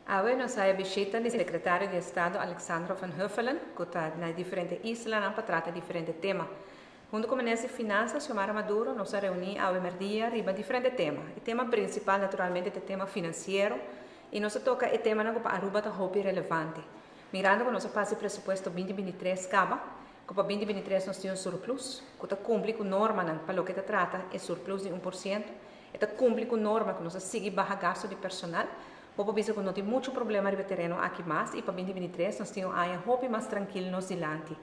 Awe nos a haya bishita di Secretario di Estado Alexandro van Huffelen cu ta na diferente islanan pa trata diferente tema. Hunto cu Minister di Finanzas Xiomara Maduro nos a reuni awe merdia riba diferente tema. E tema principal naturalmente ta e tema financiero y nos a toca e temanan cu pa Aruba ta hopi relevante. Mirando cu nos a pasa e presupuesto 2023 caba, cu pa 2023 nos tin un surplus cu ta cumpli cu normanan pa loke ta trata e surplus di 1%, e ta cumpli cu norma cu nos a sigui baha gasto di personal. Bo por bisa cu no tin mucho problema riba e tereno aki mas y pa 2023 nos tin un aña hopi mas trankil nos dilanti.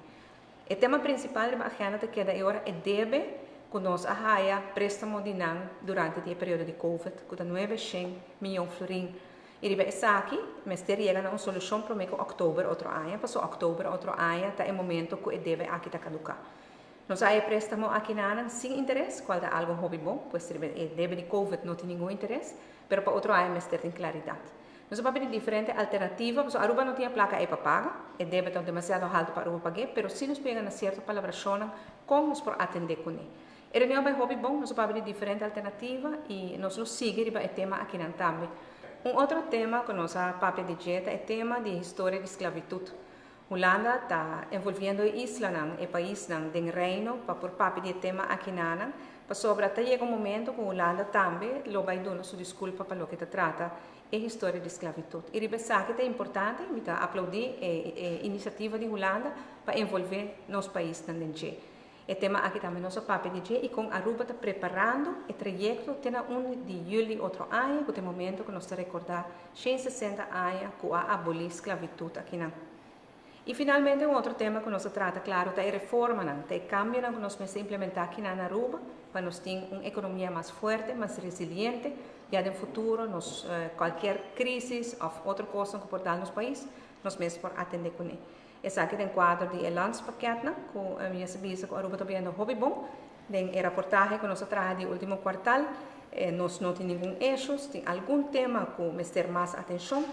E tema principal riba agenda ta keda e ora e debe cu nos a haya prestamo di nan durante di e periodo di Covid, cu ta 900 miyon florin. Y riba esaki mester yega na un solucion prome cu october otro aña, paso october otro aña ta e momento cu e debe aki ta caduca. Nos a haya prestamo aki nanan sin interes, cual ta algo hopi bon, pues riba e debe di Covid no tin ningun interes, pero pa otro aña mester tin claridad. Nos a papia di diferente alternativa, paso Aruba no tin placa ey pa paga, e debe ta demasiado halto pa Aruba paga, pero si nos pega na cierto palabracionnan con nos por atende cune. E reunion a bay hopi bon, nos a papia di diferente alternativa y nos lo sigui riba e tema akinan tambe. Un otro tema cu nos a papia di dje ta e tema di historia di sclavitud. Hulanda ta envolviendo e islanan, e paisnan den Reino pa por papia di e tema akinanan, pasobra ta yega un momento cu Hulanda tambe lo bay duna su disculpa pa loke ta trata e historia di sclavitud. Y riba esaki ta importante, mi ta aplaudi e iniciativa di Hulanda pa envolve nos paisnan den dje. E tema aki tambe nos a papia di dje y con Aruba ta preparando e trayecto te na 1 di juli otro aña, cu ta e momento cu nos ta recorda 160 aña cu a aboli sclavitud akinan. Y finalmente un otro tema cu nos a trata, claro, ta e reformanan, ta e cambionan cu nos mester implementa aki na Aruba pa nos tin un economia mas fuerte, mas resiliente, ya den futuro nos cualkier crisis of otro cos cu por dal nos pais, nos mes por atende cune. Esaki den cuadro di e landspakketnan cu mi a bisa cu Aruba ta bayendo hopi bon. Den e raportahe cu nos a traha di ultimo kwartaal, nos no tin ningun issues, tin algun tema cu mester mas atencion,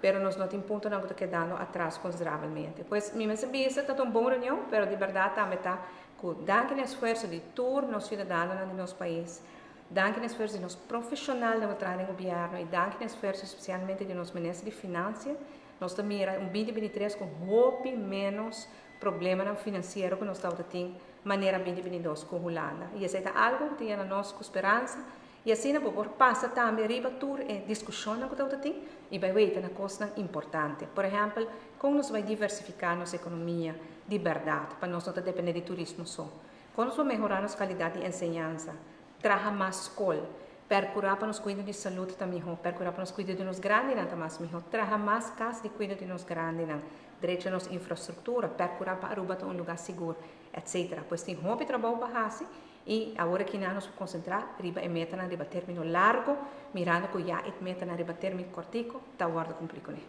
pero nos no tin puntonan cu ta kedando atras considerablemente. Pues mi mester bisa ta un bon reunion, pero di berdad tambe ta cu danki na esfuerso di tur nos ciudadanonan di nos pais, danki na esfuerso di nos profesionalnan cu ta traha den gobierno y danki na esfuerso especialmente di nos minister di Financia, nos ta mira un 2023 cu hopi menos problemanan financiero cu nos tabata tin manera 2022 cu Hulanda. Y esey ta algo cu ta yena nos cu speransa y asina bo por pasa tambe riba tur e discusionnan cu tabata tin y bay weta na cosnan importante. Por ehempel, con nos bay diversifica nos economia di berdad pa nos no ta depende di turismo so. Con nos por mehora nos calidad di enseñansa, traha mas scol, percura pa nos cuido di salud ta miho, percura pa nos cuido di nos grandinan ta mas miho, traha mas cas di cuido di nos grandinan, drecha nos infrastructura, percura pa Aruba ta un lugar sigur, etc. Pues tin hopi trabou pa haci y awor aki nos por concentra riba e metanan riba termino largo, mirando cu ya e metanan riba termino cortico ta wordo cumpli cune.